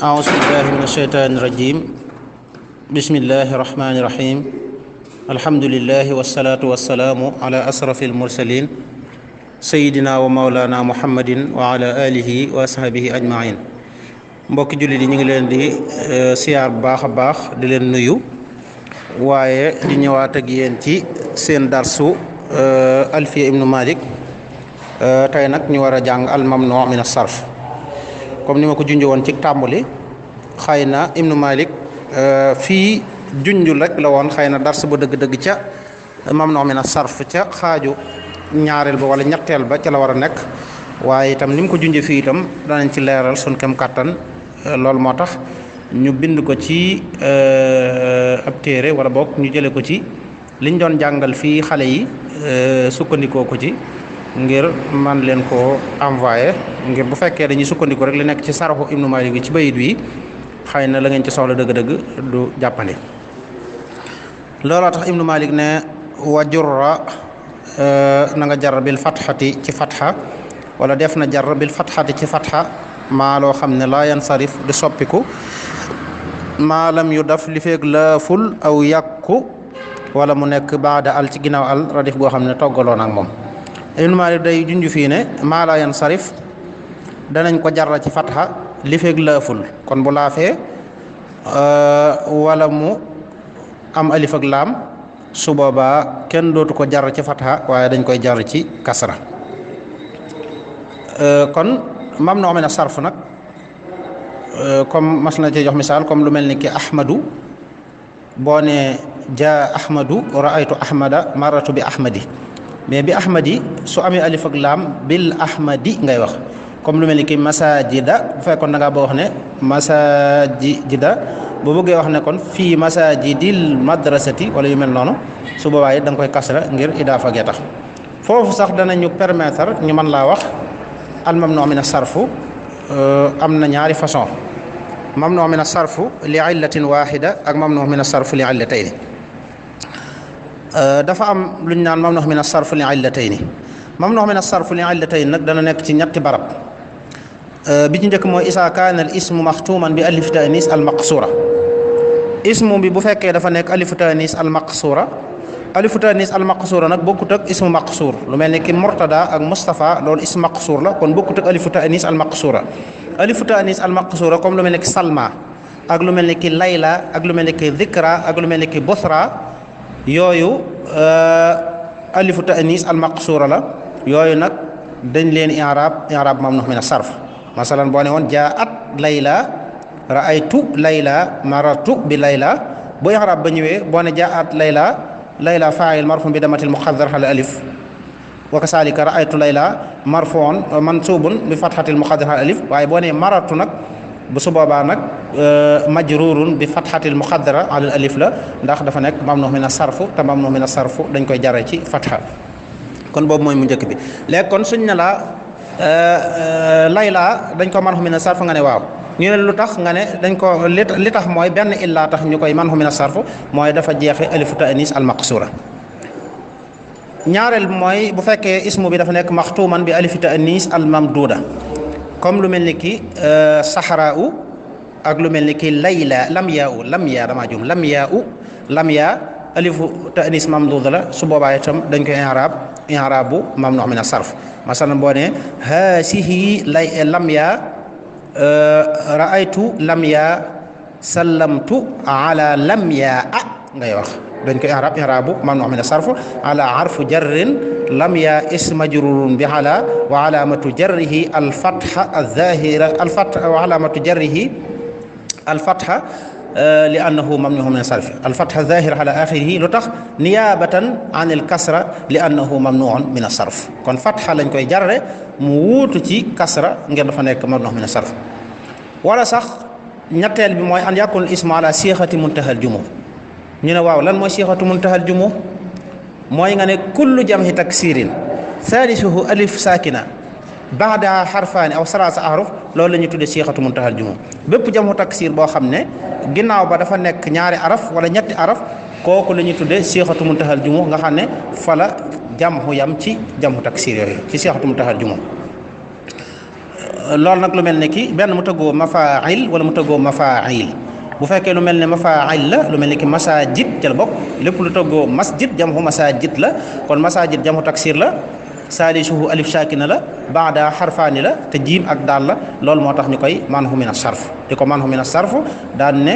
أعوذ بالله من الشيطان الرجيم بسم الله الرحمن الرحيم الحمد لله والصلاة والسلام على أشرف المرسلين سيدنا ومولانا محمد وعلى آله وصحبه أجمعين mbokki jullit yi ñu ngi leen di siyaar bu baax a baax di leen nuyu waaye di ñëwaat ak yéen ci seen darsu Alfiya ibnu Malik tey nag ñu war a jàng al mamnu min as-sarf comme ni ma ko junj woon ci tàmbali xëy na ibnu Malik fii junj rek la woon xëy na dars ba dëgg-dëgg ca mamnu min as-sarf ca xaaju ñaareel ba wala ñetteel ba ca la war a nekk waaye itam ni mu ko junjee fii itam danañ ci leeral sun kem kàttan loolu moo tax ñu bind ko ci ab téere wala boog ñu jële ko ci liñ doon jàngal fii xale yi sukkandikoo ko ci ngir man leen koo envoyé ngir bu fekkee dañuy sukkandiku rek li nekk ci saraxu ibnu Malik bi ci bayit wi xëy na la ngeen ci soxla dëgg-dëgg du jàppandi looloo tax ibnu Malik ne wa jurra na nga jar bil fatxati ci fatxa wala def na jar bil fatxati ci fatxa maa loo xam ne laa yansarif di soppiku maalam yu daf li feeg laaful aw yàkku wala mu nekk baada al ci ginnaaw al radif goo xam ne toggaloon ak moom ibnu Malik day junj fii ne maa laa yansarif danañ ko jarra ci fatxa li feeg laaful kon bu laafee wala mu am alif ak laam su boobaa kenn dootu ko jar ci fatxa waaye dañ koy jar ci kasra kon mamnu min as-sarf nag comme mas na ci jox misaal comme lu mel ni ki ahmadu boo ne jaa ahmadu raaytu ahmada maratu bi ahmadi mais bi ahmadi su amee alif ak laam bil ahmadi ngay wax comme lu mel ni ki masajida bu fekkoon da ngaa boo wax ne masajida bu bëggee wax ne kon fii masajidil madrasati wala yu mel noonu su boobaa it da nga koy kasra ngir idaafa gee tax foofu sax danañu permettre ñu mën laa wax al mamnu min as-sarfu am na ñaari façon mamnu min as-sarfu li illatin wahida ak mamnu min as-sarfu li illatayni dafa am lu ñu naan mamnu min as-sarfu li illatayni mamnu min as-sarfu li illatayni nag dana nekk ci ñetti barab bi ci njëkk mooy isa kaana al ismu maxtuman bi alif tanis al maqsura ismu bi bu fekkee dafa nekk alif tanis al maqsura alifu tanis al maqsura nag bokkut ak ismu maqsur lu mel ni ki murtada ak mustafa loolu ismu maqsur la kon bokkut ak alifu tanis al maqsura alifu tanis al maqsura comme lu mel ni ki salma ak lu mel ni ki layla ak lu mel ni ki dhikra ak lu mel ni ki busra yooyu alifu tanis al maqsura la yooyu nag dañ leen i'rab mamnu min as-sarf masalan boo ne woon jaat layla ra'aytu layla marartu bi layla bu i'rab ba ñëwee boo ne jaat layla fa'il marfuun bi damatil muqaddar ala alif wa kasaalika ra'aytu layla marfuun mansubun bi fathatil muqaddar ala alif waaye boo nee marartu nag bu su boobaa nag majrurun bi fathatil muqaddara ala alif la ndax dafa nekk mamnu min as-sarf te mamnu min as-sarf dañ koy jaree ci fatha kon boobu mooy mu njëkk bi léegi kon suñ ne la layla dañ ko mamnu min as-sarf nga ne waaw ñu ne lu tax nga ne dañ ko li tax mooy benn illaa tax ñu koy manhu min as-sarf mooy dafa jeexe alifu ta'nis al maqsura ñaareel bi mooy bu fekkee ismu bi dafa nekk maxtuman bi alifu ta'nis al mamduda comme lu mel ni ki saxaraa'u ak lu mel ni ki layla lam yaa damaa jum lam yaa alifu ta'nis mamduda la su boobaa itam dañ koy i'raabu mamnu min as-sarf masalan boo ne haasihi lam yaa ra'aytu lam yaa sallamtu ala lam yaa ngay wax dañ koy i'raabu mamnu min as-sarf ala harfu jarrin lam yaa ism majrurun bi ala wa alamatu jarrihi al-fatha az-zahira al-fatha wa alamatu jarrihi al-fatha li annahu mamnu min as-sarf al-fatha az-zahira ala akhirih lu tax niyabatan an al-kasra li annahu mamnuun min as-sarf kon fatha lañ koy jarre mu wuutu ci kasra ngeen dafa nekk mamnu min as-sarf wala sax ñetteel bi mooy an yakun ismu ala siixati muntahal jumuh ñu ne waaw lan mooy siixatu muntahal jumuh mooy nga ne kullu jam'i taksirin thaalisuhu alif saakina baada xarfaani aw salaasa ahruf loolu la ñuy tuddee siixatu muntahal jumuh bépp jamu taksir boo xam ne ginnaaw ba dafa nekk ñaari araf wala ñetti araf kooku la ñuy tuddee siixatu muntahal jumuh nga xam ne fala jamhu yam ci jamu taksir yooyu ci siixatu muntahal jumuh loolu nag lu mel ne ki benn mu tëggoo mafail wala mu tëggoo mafail. bu fekkee lu mel ne mafail la lu mel ne ki masajid ca la bokk lépp lu tëggoo masjid jamhu masajid la kon masajid jamhu taksir la salisuhu alif sakina la baada xarfaani la te jiim ak daal la loolu moo tax ñu koy manhu min as-sarf di ko manhu min as-sarf daan ne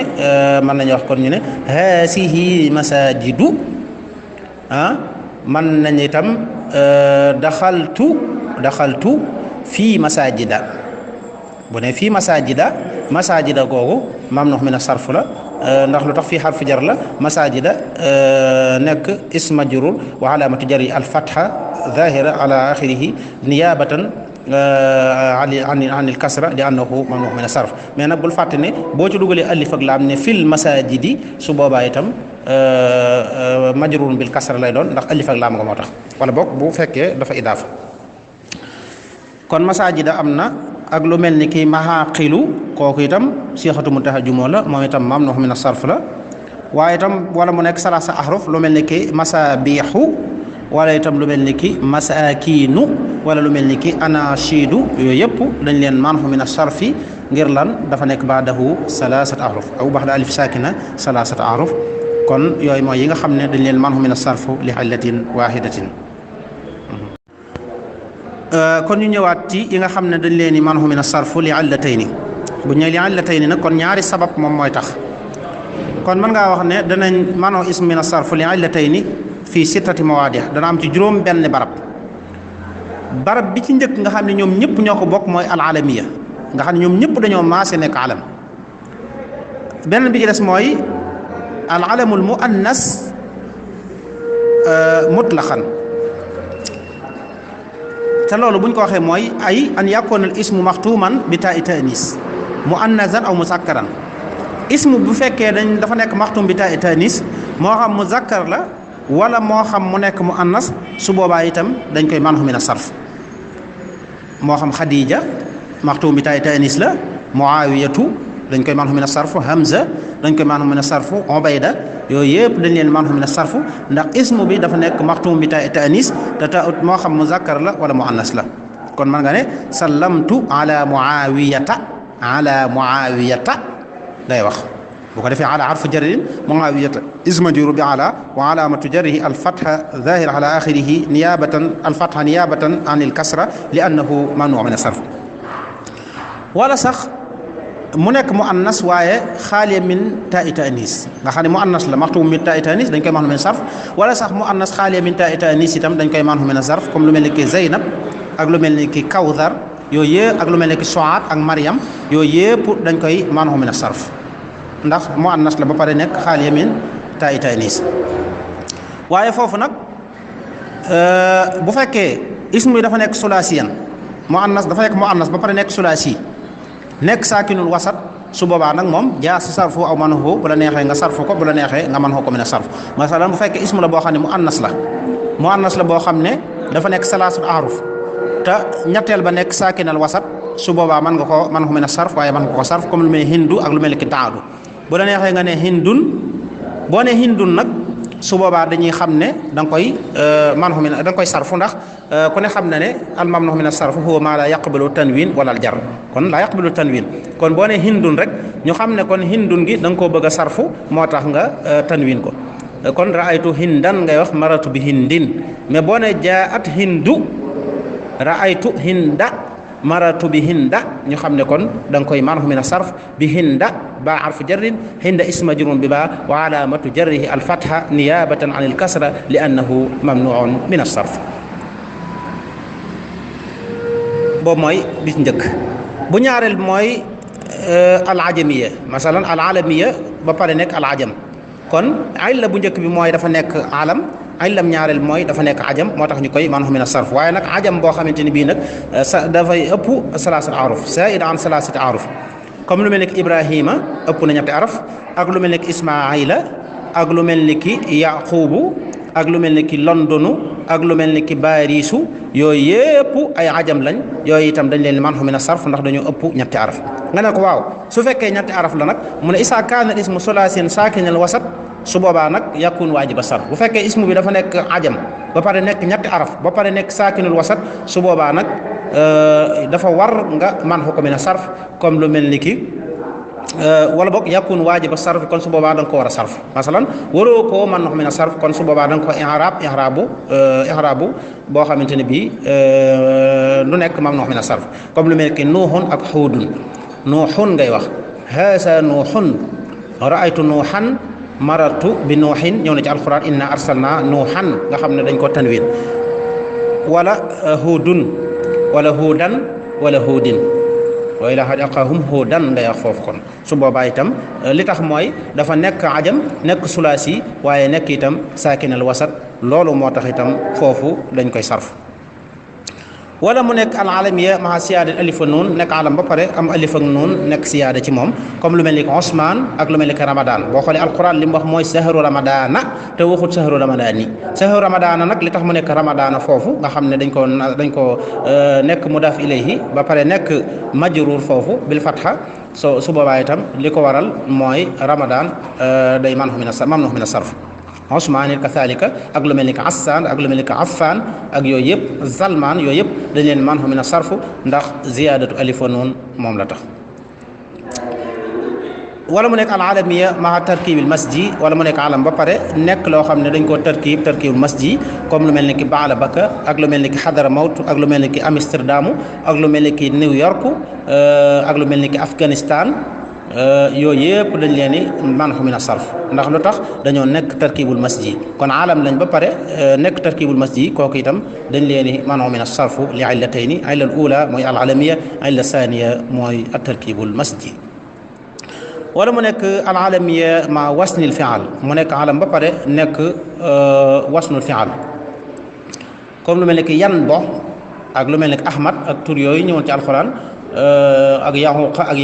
mën nañu wax kon ñu ne haasihi masajidu mën nañ itam daxaltu fii masajida bu ne fii masajida googu mamnuh min as-sarf la ndax lu tax fii xarfu jar la masajida nekk ism majrur wa alamatu jari al-fatha zahira ala axirihi niyabatan an il kasra li annahu mamnuh min as-sarf mais nag bul fàtte ne boo ci dugalee alif ak laam ne fil masajidi su boobaa itam majrurun bil kasra lay doon ndax alif ak laam nga moo tax wala bokk bu fekkee dafa idaafa kon masajida am na ak lu mel ni ki mahaqilu kooku itam siixatu muntaha jumoo la moom itam mamnuh min as-sarf la waaye itam wala mu nekk salasa ahruf lu mel ni ki masabihu wala itam lu mel ni ki masakinu wala lu mel ni ki anashidu yooyu yëpp dañ leen manhu min as-sarfi ngir lan dafa nekk baadahu salasat ahruf aw baxda alif sakina salasat ahruf kon yooyu mooy yi nga xam ne dañ leen manhu min as-sarf li illatin wahidatin kon ñu ñëwaat ci yi nga xam ne dañ leen manhu min as-sarf li illatayni bu ñëwee li illatayni nag kon ñaari sabab moom mooy tax kon mën ngaa wax ne danañ manhu ism min as-sarf li illatayni fii sittati mawaadi dana am ci juróom benn barab bi ci njëkk nga xam ne ñoom ñëpp ñoo ko bokk mooy al-alamiya nga xam ne ñoom ñëpp dañoo maase nekk alam benn bi ci des mooy al-alamul muannas mutlaqan te loolu buñ ko waxee mooy ay an yakuna al ismu maxtuuman bi ta'i ta'nis muannasan aw muzakkaran ismu bu fekkee dafa nekk maxtuum bi ta'i ta'nis moo xam muzakkar la wala moo xam mu nekk muannas su boobaa itam dañ koy manhu min as-sarf moo xam Khadija maxtuum bi ta'i ta'nis la Muawiyatu dañ koy manhu min as-sarf Hamza dañ koy manhu min as-sarf Ubayda yooyu yëpp dañ leen manhu min as-sarf ndax ismu bi dafa nekk maxtuum bi ta'i ta'nis te ta'ut moo xam muzakkar la wala muannas la kon man nga ne sallamtu ala Muawiyata day wax bu ko defee ala harfu jarrin Muawiyata ismu majruur bi ala wa alamatu jarrihi al-fatha zahira ala akhirihi niyabatan an al-kasra li annahu mamnu' min as-sarf wala sax mu nekk muannas waaye xaaliya min ta'i ta'nis nga xam ne muannas la maxtuum min ta'i ta'nis dañ koy manhu min sarf wala sax muannas xaaliya min ta'i ta'nis itam dañ koy manhu min sarf comme lu mel ni ki Zeynab ak lu mel ni ki Kawthar yooyu yëpp ak lu mel ni ki Su'aad ak Maryam yooyu yëpp dañ koy manhu min sarf ndax muannas la ba pare nekk xaaliya min ta'i ta'nis waaye foofu nag bu fekkee ismu yi dafa nekk sulaasiyan muannas dafa nekk muannas ba pare nekk sulaasi nekk saakinul wasat su boobaa nag moom jaa si sarfu aw manhu bu la neexee nga sarfu ko bu la neexee nga manhu ko min sarf masalan bu fekkee ismu la boo xam ne muannas la boo xam ne dafa nekk salaasul ahruf te ñetteel ba nekk saakinal wasat su boobaa mën nga ko manhu min sarf waaye mën nga ko sarf comme lu mel ni hindu ak lu mel ni ki taadu bu la neexee nga ne hindun boo ne hindun nag su boobaa dañuy xam ne da nga koy manhu min da nga koy sarfu ndax ku ne xam na ne al mamnuh min as-sarf huwa ma la yaqbalu tanwin wala al jar kon la yaqbalu tanwin kon boo ne hindun rek ñu xam ne kon hindun gi da nga koo bëgg a sarfu moo tax nga tanwin ko kon ra'aytu hindan ngay wax maratu bi hindin mais boo ne jaa'at hindu ra'aytu hinda maratu bi hinda ñu xam ne kon da nga koy manhu min as-sarf bi hinda ba harfu jarrin hinda ism majrun bi ba wa alamatu jarrihi al-fatha niyabatan an al-kasra li annahu mamnu'un min as-sarf boobu mooy bi ci njëkk bu ñaareel mooy al-ajamiyya masalan al-alamiya ba pare nekk al-ajam kon illa bu njëkk bi mooy dafa nekk alam illam ñaareel mooy dafa nekk ajam moo tax ñu koy manhu min as-sarf waaye nag ajam boo xamante ni bii nag dafay ëpp salaasat aruf zaa'id an salaasat aruf comme lu mel ni ki Ibrahima ëpp na ñetti araf ak lu mel ni ki Ismaayila ak lu mel ni ki Yaqubu ak lu mel ni ki Londonu ak lu mel ni ki Bariisu yooyu yëpp ay ajam lañ yooyu itam dañ leen manhu min as-sarf ndax dañoo ëpp ñetti araf nga ne ko waaw su fekkee ñetti araf la nag mu ne isaa kaana ismu sulaasiyan saakinal wasat su boobaa nag yakun waajiba sarf bu fekkee ismu bi dafa nekk ajam ba pare nekk ñetti araf ba pare nekk saakinul wasat su boobaa nag dafa war nga man ko min sarf comme lu mel ni ki wala boog yakun waajiba sarf kon su boobaa da nga ko war a sarf masalan waroo koo man min sarf kon su boobaa da nga ko ihrabu boo xamante ne bii lu nekk mam min sarf comme lu mel ni ki nuuxun ak xuudun nuuxun ngay wax haasa nuuxun raaytu nuuxan marartu bi nuuxin ñëw na ci alquran inna arsalna nuuxan nga xam ne dañ ko tanwin wala huudun wala huudan wala huudin wa ilaa haadin aqaahum huudan ngay wax foofu kon su boobaa itam li tax mooy dafa nekk ajam nekk sulaasi waaye nekk itam saakinal wasat loolu moo tax itam foofu dañ koy sarf wala mu nekk al alamiya maa siyaada alif ak nuun nekk alam ba pare am alif ak nuun nekk siyaada ci moom comme lu mel ni que Ousmane ak lu mel ni que Ramadan boo xoolee alquran li mu wax mooy sahru ramadana te waxut sahru ramadani sahru ramadana nag li tax mu nekk ramadana foofu nga xam ne dañ ko nekk mudaaf ilayhi ba pare nekk majruur foofu bil fatha su boobaa itam li ko waral mooy Ramadan day mamnuh min as-sarf Ousmane kathalika ak lu mel ni que Assaan ak lu mel ni que Affaan ak yooyu yëpp Zalmaan yooyu yëpp dañ leen manhu min as-sarfu ndax ziyaadatu alif wa nuun moom la tax wala mu nekk al alamiya maa tarkibil masji wala mu nekk alam ba pare nekk loo xam ne dañ koo tarkibul masji comme lu mel ni ki Baala Baka ak lu mel ni ki Xadara Mawt ak lu mel ni ki Amsterdam ak lu mel ni ki New York ak lu mel ni ki Afghanistan yooyu yëpp dañ leen ni manhu min as-sarf ndax lu tax dañoo nekk tarkibul masji kon alam lañ ba pare nekk tarkibul masji kooku itam dañ leen ni manhu min as-sarf li illatayni illa al-ula mooy al alamiya illa thaniya mooy at-tarkibul masji wala mu nekk al alamiya ma wasnil fi'al mu nekk alam ba pare nekk wasnul fi'al comme lu mel ni ki yan bo ak lu mel ni ki Ahmad ak tur yooyu ñëwoon ci alxuraan ak Yahuqa ak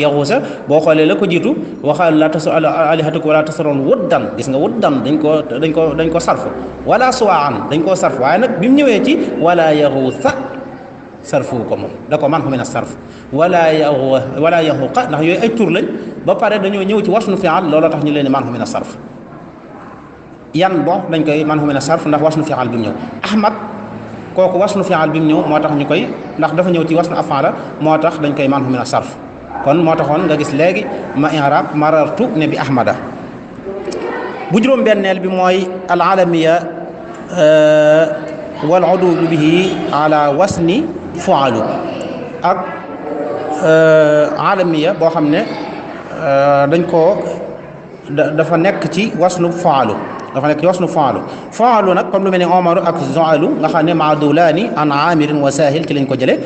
Yahuza boo xoolee la ko jiitu waxal la tasu alihatukum wala tasron wuddan gis nga wuddan dañ ko sarf wala suwaan dañ koo sarf waaye nag bi mu ñëwee ci wala Yahuza sarfu ko moom da ko man min as-sarf wala Yahuqa ndax yooyu ay tur lañ ba pare dañoo ñëw ci wasnu fi'al looloo tax ñu leen man min as-sarf yan bon dañ koy man min as-sarf ndax wasnu fi'al bi mu ñëw Ahmad kooku wasnu fi'al bi mu ñëw moo tax ñu koy ndax dafa ñëw ci wasnu af'ala moo tax dañ koy manhu min as-sarf kon moo taxoon nga gis léegi ma i'rab marartu ne bi ahmada bu juróom benneel bi mooy al alamiya wal udulu bihi ala wasni fu'alu ak alamiya boo xam ne dañ koo dafa nekk ci wasnu fu'alu dafa nekk ci wasnu faalu nag comme lu mel ne Omar ak Zoalu nga xam ne maadulaani an Aamirin wa Saahil ci lañ ko jëlee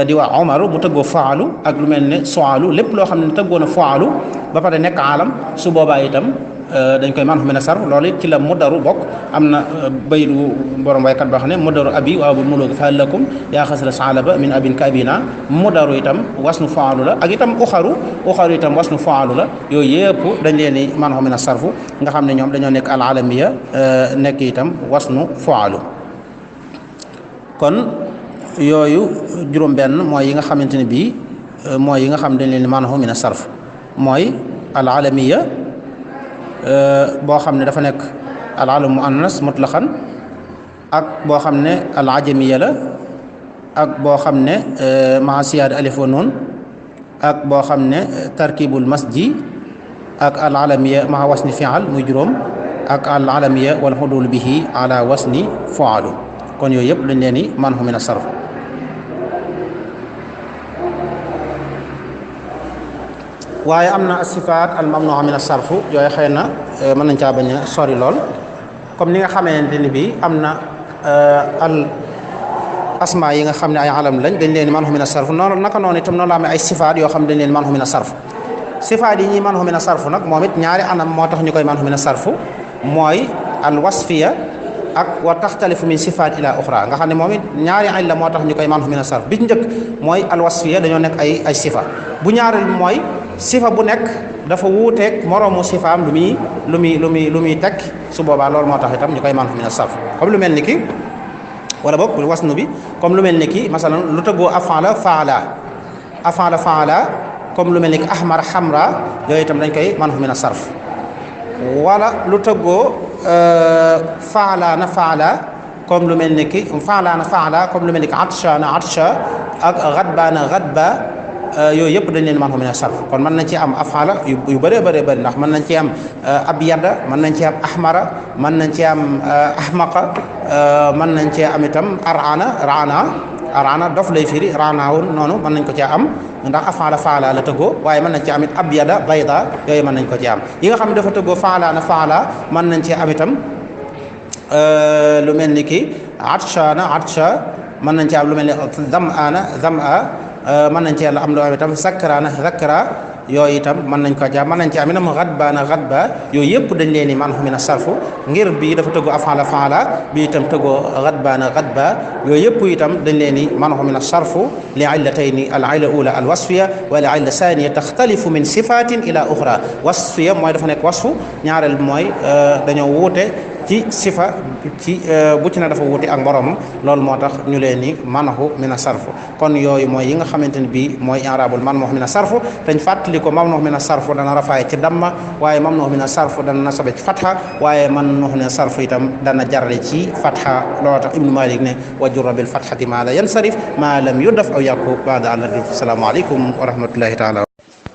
di wax Omar bu tëggoo faalu ak lu mel ne Soalu lépp loo xam ne tëggoo na faalu ba pare nekk alam su boobaa itam dañ koy manhu min as-sarf loolu it ci la mudaru bokk am na baydu borom waykat boo xam ne mudaru abi wa abul muluk fa hal lakum yaa xasra salaba min abin ka abina mudaru itam wasnu faalu la ak itam uxaru itam wasnu faalu la yooyu yëpp dañ leen di manhu min as-sarf nga xam ne ñoom dañoo nekk al alamiya nekk itam wasnu faalu kon yooyu juróom benn mooy yi nga xamante ne bii mooy yi nga xam dañ leen di manhu min as-sarf mooy al alamiya boo xam ne dafa nekk al alam muannas mutlaqan ak boo xam ne al ajamiya la ak boo xam ne maa siyaada alif wa nuun ak boo xam ne tarkibul masji ak al alamiya maa wasni fi'al muy juróom ak al alamiya wal hudul bihi ala wasni fu'alu kon yooyu yëpp dañ leen di manhu min as-sarf waaye am na sifaat al mamnuha min as-sarf yooyu xëy na mën nañ caa bañ a sori lool comme ni nga xamante ni bii am na al asma yi nga xam ne ay alam lañ dañ leen manhu min as-sarf noonu naka noonu itam noonu la amee ay sifaat yoo xam ne dañ leen manhu min as-sarf sifaat yi ñuy manhu min as-sarf nag moom it ñaari anam moo tax ñu koy manhu min as-sarf mooy al wasfiya ak wa taxtalifu min sifaat ila uxra nga xam ne moom it ñaari ay la moo tax ñu koy manhu min as-sarf bi ci njëkk mooy al wasfiya dañoo nekk ay sifa bu ñaareel mooy sifa bu nekk dafa wuuteeg moroomu sifaam lu muy teg su boobaa loolu moo tax itam ñu koy manhu min as-sarf comme lu mel ni ki wala boog wasnu bi comme lu mel ni ki masalan lu tëggoo af'ala faala comme lu mel ni ki ahmar hamra yooyu itam dañ koy manhu min as-sarf wala lu tëggoo faala comme lu mel ni ki faalaana faala comme lu mel ni ki atshaana atsha ak ghadbaana ghadba yooyu yëpp dañ leen manhu min as-sarf kon mën nañ ci am afala yu bëree bëree bëri ndax mën nañ ci am abyada mën nañ ci am ahmara mën nañ ci am ahmaqa mën nañ ci am itam arana dof lay firi raanaawun noonu mën nañ ko cee am ndax afala faala la tëggoo waaye mën nañ ci am it abyada bayda yooyu mën nañ ko ci am yi nga xam ne dafa tëggoo faalaana faala mën nañ ci am itam lu mel ni ki atshaana atsha mën nañ ci am lu mel ni zam'aana zam'a mën nañ ci am lu am itam zakraana zakra yooyu itam mën nañ ko jaam mën nañ ci am itam ghadbaana ghadba yooyu yëpp dañ leen di manhu min as-sarf ngir bii dafa tëggoo afala faala bi itam tëggoo ghadbaana ghadba yooyu yëpp itam dañ leen di manhu min as-sarf li illatayni al-illa ula al-wasfiya wa al-illa thaniya taxtalifu min sifatin ila ukhra wasfiya mooy dafa nekk wasfu ñaareel mooy dañoo wuute ci sifa ci bu ci na dafa wuute ak borom loolu moo tax ñu leen ni manhu min as-sarf kon yooyu mooy yi nga xamante ne bii mooy i'raabul mamnuh min as-sarf dañ fàttali ko mamnuh min as-sarf dana rafaay ci damma waaye mamnuh min as-sarf dana nasabe ci fatha waaye mamnuh min as-sarf itam dana jarre ci fatha loolu tax Ibnu Malik ne wa jurra bil fathati ma la yansarif ma lam yudaf aw yakku ba'da an assalaamu alaykum wa rahmatullahi ta'ala